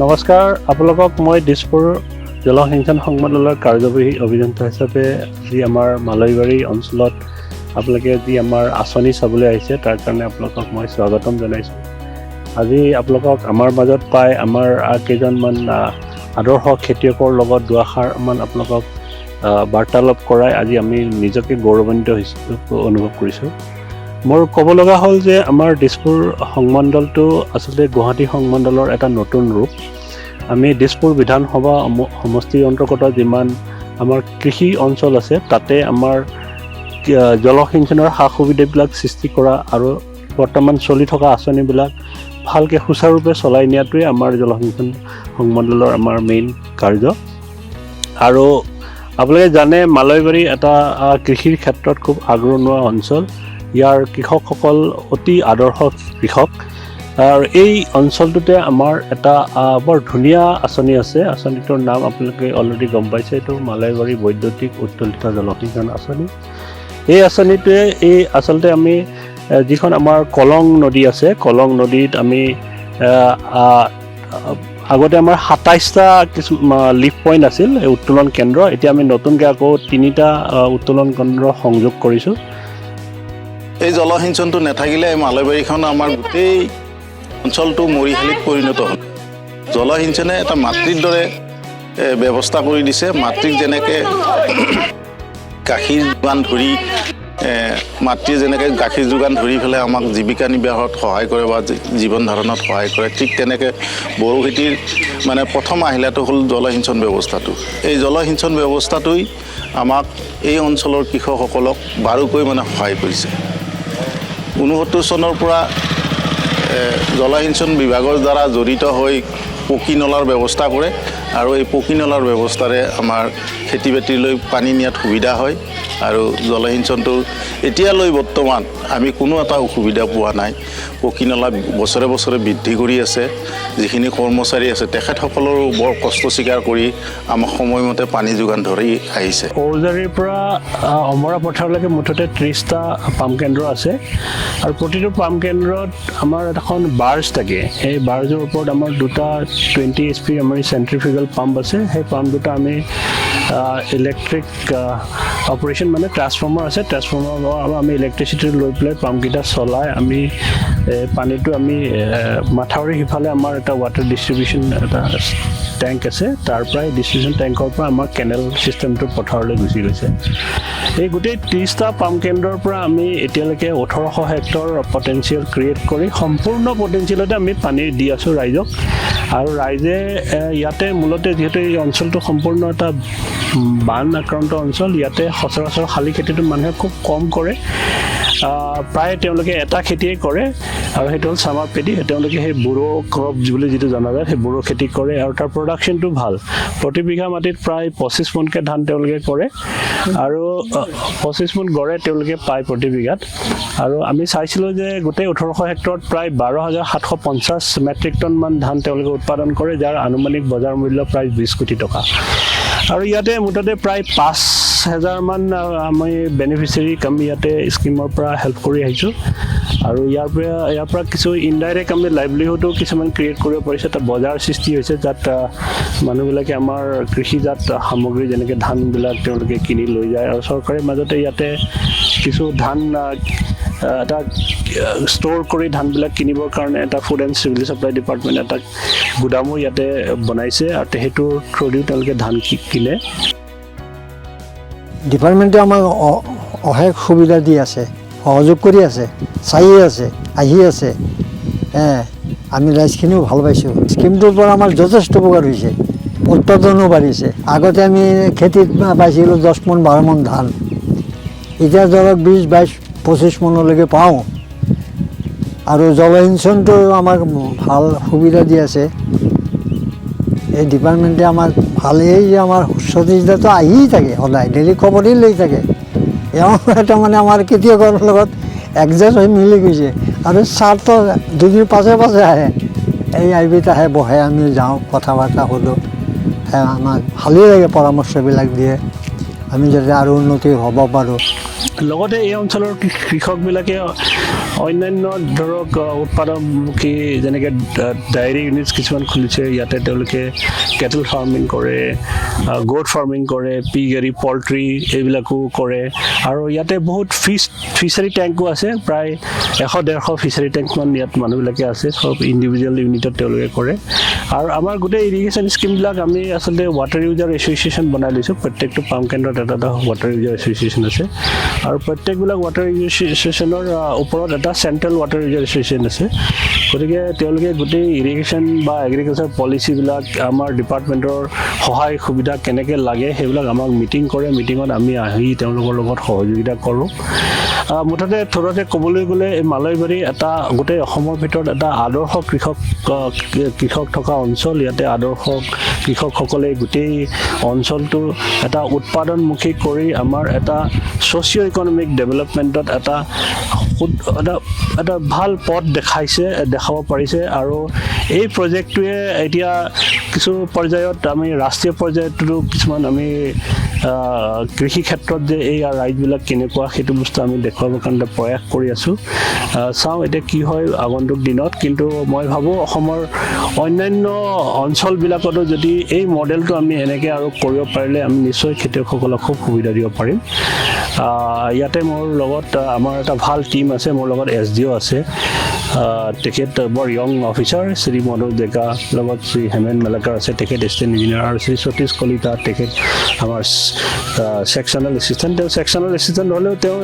নমস্কাৰ আপোনালোকক। মই দিছপুৰ জলসিঞ্চন সংমণ্ডলৰ কাৰ্যবাহী অভিযন্তা হিচাপে যি আমাৰ মালৈবাৰী অঞ্চলত আপোনালোকে যি আমাৰ আঁচনি চাবলৈ আহিছে, তাৰ কাৰণে আপোনালোকক মই স্বাগতম জনাইছোঁ। আজি আপোনালোকক আমাৰ মাজত পাই আমাৰ কেইজনমান আদৰ্শ খেতিয়কৰ লগত দুআষাৰমান আপোনালোকক বাৰ্তালাপ কৰাই আজি আমি নিজকে গৌৰৱান্বিত হৈছোঁ, অনুভৱ কৰিছোঁ। মোৰ ক'ব লগা হ'ল যে আমাৰ দিছপুৰ সংমণ্ডলটো আচলতে গুৱাহাটী সংমণ্ডলৰ এটা নতুন ৰূপ। আমি দিছপুৰ বিধানসভা সমষ্টিৰ অন্তৰ্গত যিমান আমাৰ কৃষি অঞ্চল আছে, তাতে আমাৰ জলসিঞ্চনৰ সা সুবিধাবিলাক সৃষ্টি কৰা আৰু বৰ্তমান চলি থকা আঁচনিবিলাক ভালকৈ সুচাৰুৰূপে চলাই নিয়াটোৱে আমাৰ জলসিঞ্চন সংমণ্ডলৰ আমাৰ মেইন কাৰ্য। আৰু আপোনালোকে জানে, মালৈবাৰী এটা কৃষিৰ ক্ষেত্ৰত খুব আগৰণুৱা অঞ্চল। ইয়াৰ কৃষকসকল অতি আদৰ্শ কৃষক আৰু এই অঞ্চলটোতে আমাৰ এটা বৰ ধুনীয়া আঁচনি আছে। আঁচনিটোৰ নাম আপোনালোকে অলৰেডি গম পাইছে, এইটো মালৈবাৰী বৈদ্যুতিক উত্তোলিত জলসিঞ্চন আঁচনি। এই আঁচনিটোৱে এই আচলতে আমি যিখন আমাৰ কলং নদী আছে, কলং নদীত আমি আগতে আমাৰ 27টা কিছু লিফ্ট পইণ্ট আছিল, এই উত্তোলন কেন্দ্ৰ। এতিয়া আমি নতুনকৈ আকৌ তিনিটা উত্তোলন কেন্দ্ৰ সংযোগ কৰিছোঁ। এই জলসিঞ্চনটো নাথাকিলে এই মালৈবাৰীখন, আমাৰ গোটেই অঞ্চলটো মৰিশালিত পৰিণত হ'ল। জলসিঞ্চনে এটা মাতৃৰ দৰে ব্যৱস্থা কৰি দিছে। মাতৃক যেনেকৈ গাখীৰ যোগান ধৰি, মাতৃয়ে যেনেকৈ গাখীৰ যোগান ধৰি পেলাই আমাক জীৱিকা নিৰ্বাহত সহায় কৰে বা জীৱন ধাৰণত সহায় কৰে, ঠিক তেনেকৈ বড়ো খেতিৰ মানে প্ৰথম আহিলাটো হ'ল জলসিঞ্চন ব্যৱস্থাটো। এই জলসিঞ্চন ব্যৱস্থাটোই আমাক, এই অঞ্চলৰ কৃষকসকলক বাৰুকৈ মানে সহায় কৰিছে। 69 চনৰ পৰা জলসিঞ্চন বিভাগৰ দ্বাৰা জড়িত হৈ পকী নলাৰ ব্যৱস্থা কৰে আৰু এই পকী নলাৰ ব্যৱস্থাৰে আমাৰ খেতি বাতিলৈ পানী নিয়াত সুবিধা হয়। আৰু জলসিঞ্চনটো এতিয়ালৈ বৰ্তমান আমি কোনো এটা অসুবিধা পোৱা নাই। পকী নলা বছৰে বছৰে বৃদ্ধি কৰি আছে। যিখিনি কৰ্মচাৰী আছে, তেখেতসকলৰো বৰ কষ্ট স্বীকাৰ কৰি আমাক সময়মতে পানী যোগান ধৰি আহিছে। ঔজাৰীৰ পৰা অমৰা পথাৰলৈকে মুঠতে 30টা পাম্প কেন্দ্ৰ আছে আৰু প্ৰতিটো পাম্প কেন্দ্ৰত আমাৰ এখন বাৰ্জ থাকে। সেই বাৰ্জৰ ওপৰত আমাৰ দুটা 20 এইচপি আমাৰ চেণ্ট্ৰিফিউগেল পাম্প আছে। সেই পাম্প দুটা আমি ইলেক্ট্ৰিক অপাৰেশ্যন, মানে ট্ৰান্সফৰ্মাৰ আছে, ট্ৰান্সফৰ্মাৰ আমি ইলেক্ট্ৰিচিটি লৈ পেলাই পাম্পকেইটা চলাই আমি পানীটো আমি মাথাউৰি সিফালে আমাৰ এটা ৱাটাৰ ডিষ্ট্ৰিবিউশ্যন এটা টেংক আছে, তাৰ পৰাই ডিষ্ট্ৰিবিউশ্যন টেংকৰ পৰা আমাৰ কেনেল ছিষ্টেমটো পথাৰলৈ গুচি গৈছে। এই গোটেই 30টা পাম্প কেন্দ্ৰৰ পৰা আমি এতিয়ালৈকে 1800 হেক্টৰ পটেঞ্চিয়েল ক্ৰিয়েট কৰি সম্পূৰ্ণ পটেঞ্চিয়েলতে আমি পানী দি আছোঁ ৰাইজক। আৰু ৰাইজে ইয়াতে মূলতে যিহেতু এই অঞ্চলটো সম্পূৰ্ণ এটা বান আক্ৰান্ত অঞ্চল, ইয়াতে সচৰাচৰ শালি খেতিটো মানুহে খুব কম কৰে। প্ৰায় তেওঁলোকে এটা খেতিয়ে কৰে আৰু সেইটো হ'ল চামাৰ পেডি। তেওঁলোকে সেই বড়ো ক্ৰপ বুলি যিটো জনা যায়, সেই বড়ো খেতি কৰে আৰু তাৰ প্ৰডাকশ্যনটো ভাল। প্ৰতি বিঘা মাটিত প্ৰায় 25 মোনকৈ ধান তেওঁলোকে কৰে আৰু 25 মোন গড়ে তেওঁলোকে পায় প্ৰতি বিঘাত। আৰু আমি চাইছিলোঁ যে গোটেই 1800 হেক্টৰত প্ৰায় 12,750 মেট্ৰিক টনমান ধান তেওঁলোকে উৎপাদন কৰে, যাৰ আনুমানিক বজাৰ মূল্য প্ৰায় 20 কোটি টকা। আৰু ইয়াতে মুঠতে প্ৰায় 5 হেজাৰমান আমি বেনিফিচিয়াৰীক আমি ইয়াতে স্কীমৰ পৰা হেল্প কৰি আহিছোঁ। আৰু ইয়াৰ পৰা কিছু ইনডাইৰেক্ট আমি লাইভলিহুডো কিছুমান ক্ৰিয়েট কৰিব পাৰিছোঁ। এটা বজাৰ সৃষ্টি হৈছে, যাত মানুহবিলাকে আমাৰ কৃষিজাত সামগ্ৰী, যেনেকৈ ধানবিলাক তেওঁলোকে কিনি লৈ যায়। আৰু চৰকাৰে মাজতে ইয়াতে কিছু ধান এটা ষ্ট'ৰ কৰি ধানবিলাক কিনিবৰ কাৰণে এটা food and civil supply department এটা গুদামো ইয়াতে বনাইছে আৰু সেইটোৰ থ্ৰুদিও তেওঁলোকে ধান কিনে। ডিপাৰ্টমেণ্টে আমাক অশেষ সুবিধা দি আছে, সহযোগ কৰি আছে, চায়ে আছে, আহি আছে। আমি ৰাইজখিনিও ভাল পাইছোঁ। স্কীমটোৰ পৰা আমাৰ যথেষ্ট উপকাৰ হৈছে, উৎপাদনো বাঢ়িছে। আগতে আমি খেতিত পাইছিলোঁ 10 মোন, 12 মোন ধান। এতিয়া ধৰক 20, 22, 25 মোনলৈকে পাওঁ। আৰু জলসিঞ্চনটো আমাক ভাল সুবিধা দি আছে এই ডিপাৰ্টমেণ্টে। আমাক ভাল, এই যে আমাৰ সতীশদাটো আহিয়ে থাকে সদায়, ডেইলি খবৰেই লৈ থাকে। এওঁ এটা মানে আমাৰ খেতিয়কৰ লগত এডজাষ্ট হৈ মিলি গৈছে। আৰু ছাৰটো দুদিন পাছে পাছে আহে, এই আই বিত আহে, বহে, আমি যাওঁ, কথা বাৰ্তা সোধোঁ। আমাক ভালেই লাগে, পৰামৰ্শবিলাক দিয়ে, আমি যাতে আৰু উন্নতি হ'ব পাৰোঁ। লগতে এই অঞ্চলৰ কৃষকবিলাকে অন্যান্য ধৰক উৎপাদনমুখী, যেনেকৈ ডায়েৰী ইউনিটছ কিছুমান খুলিছে। ইয়াতে তেওঁলোকে কেটল ফাৰ্মিং কৰে, গোট ফাৰ্মিং কৰে, পিগেৰী, পল্ট্ৰি এইবিলাকো কৰে আৰু ইয়াতে বহুত ফিচাৰী টেংকো আছে। প্ৰায় 100-150 ফিচাৰী টেংকমান ইয়াত মানুহবিলাকে আছে। চব ইণ্ডিভিজুৱেল ইউনিটত তেওঁলোকে কৰে। আৰু আমাৰ গোটেই ইৰিগেশ্যন স্কিমবিলাক আমি আচলতে ৱাটাৰ ইউজাৰ এছ'চিয়েশ্যন বনাই লৈছোঁ। প্ৰত্যেকটো পাম্প কেন্দ্ৰত এটা এটা ৱাটাৰ ইউজাৰ এছ'চিয়েশ্যন আছে আৰু প্ৰত্যেকবিলাক ৱাটাৰ ইউজাৰ এছ'চিয়েশ্যনৰ ওপৰত এটা চেণ্ট্ৰেল ৱাটাৰ ইউজাৰ এছ'চিয়েশ্যন আছে। গতিকে তেওঁলোকে গোটেই ইৰিগেশ্যন বা এগ্ৰিকালচাৰ পলিচিবিলাক, আমাৰ ডিপাৰ্টমেণ্টৰ সহায় সুবিধা কেনেকৈ লাগে, সেইবিলাক আমাক মিটিং কৰে। মিটিঙত আমি আহি তেওঁলোকৰ লগত সহযোগিতা কৰোঁ। মুঠতে থোৰতে ক'বলৈ গ'লে এই মালয়বাৰী এটা গোটেই অসমৰ ভিতৰত এটা আদৰ্শ কৃষক থকা অঞ্চল। ইয়াতে আদৰ্শ কৃষকসকলে গোটেই অঞ্চলটো এটা উৎপাদনমুখী কৰি আমাৰ এটা ছ'চিঅ' ইকনমিক ডেভেলপমেণ্টত এটা এটা ভাল পথ দেখাইছে, দেখাব পাৰিছে। আৰু এই প্ৰজেক্টটোৱে এতিয়া কিছু পৰ্যায়ত আমি ৰাষ্ট্ৰীয় পৰ্যায়তো কিছুমান আমি কৃষি ক্ষেত্ৰত যে এই ৰাইজবিলাক কেনেকুৱা, সেইটো বস্তু আমি দেখুৱাবৰ কাৰণে প্ৰয়াস কৰি আছোঁ। চাওঁ এতিয়া কি হয় আগন্তুক দিনত। কিন্তু মই ভাবোঁ, অসমৰ অন্যান্য অঞ্চলবিলাকতো যদি এই মডেলটো আমি এনেকৈ আৰু কৰিব পাৰিলে আমি নিশ্চয় খেতিয়কসকলক খুব সুবিধা দিব পাৰিম। ইয়াতে মোৰ লগত আমাৰ এটা ভাল টীম আছে। মোৰ লগত এছডিঅ' আছে, তেখেত বৰ য়ং অফিচাৰ, শ্ৰী মনোজ ডেকা। লগত শ্ৰী হেমেন মেলাকাৰ আছে, তেখেত এছিষ্টেণ্ট ইঞ্জিনিয়াৰ আৰু শ্ৰী সতীশ কলিতা, তেখেত আমাৰ ছেকশ্যনেল এছিষ্টেণ্ট। তেওঁ ছেকশ্যনেল এছিষ্টেণ্ট হ'লেও তেওঁ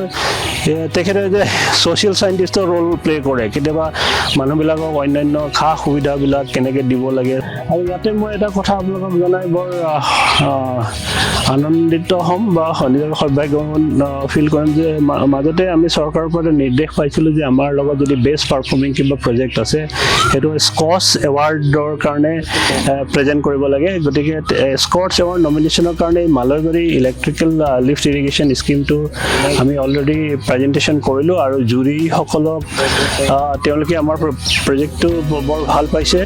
তেখেতে যে ছ'চিয়েল চাইণ্টিষ্টৰ ৰোল প্লে' কৰে, কেতিয়াবা মানুহবিলাকক অন্যান্য সা সুবিধাবিলাক কেনেকৈ দিব লাগে। আৰু ইয়াতে মই এটা কথা আপোনালোকক জনাই বৰ আনন্দিত হ'ম বা নিজৰ সৌভাগ্যৱান ফিল কৰিম যে মাজতে আমি চৰকাৰৰ পৰা এটা নিৰ্দেশ পাইছিলোঁ যে আমাৰ লগত যদি বেষ্ট পাৰফৰ্মিং কিবা প্ৰজেক্ট আছে, সেইটো স্কচ এৱাৰ্ডৰ কাৰণে প্ৰেজেণ্ট কৰিব লাগে। গতিকে স্কচ এৱাৰ্ড নমিনেশ্যনৰ কাৰণে এই মালয়বাৰী ইলেক্ট্ৰিকেল লিফ্ট ইৰিগেশ্যন স্কিমটো আমি অলৰেডি প্ৰেজেণ্টেশ্যন কৰিলোঁ আৰু জুৰিসকলক তেওঁলোকে আমাৰ প্ৰজেক্টটো বৰ ভাল পাইছে।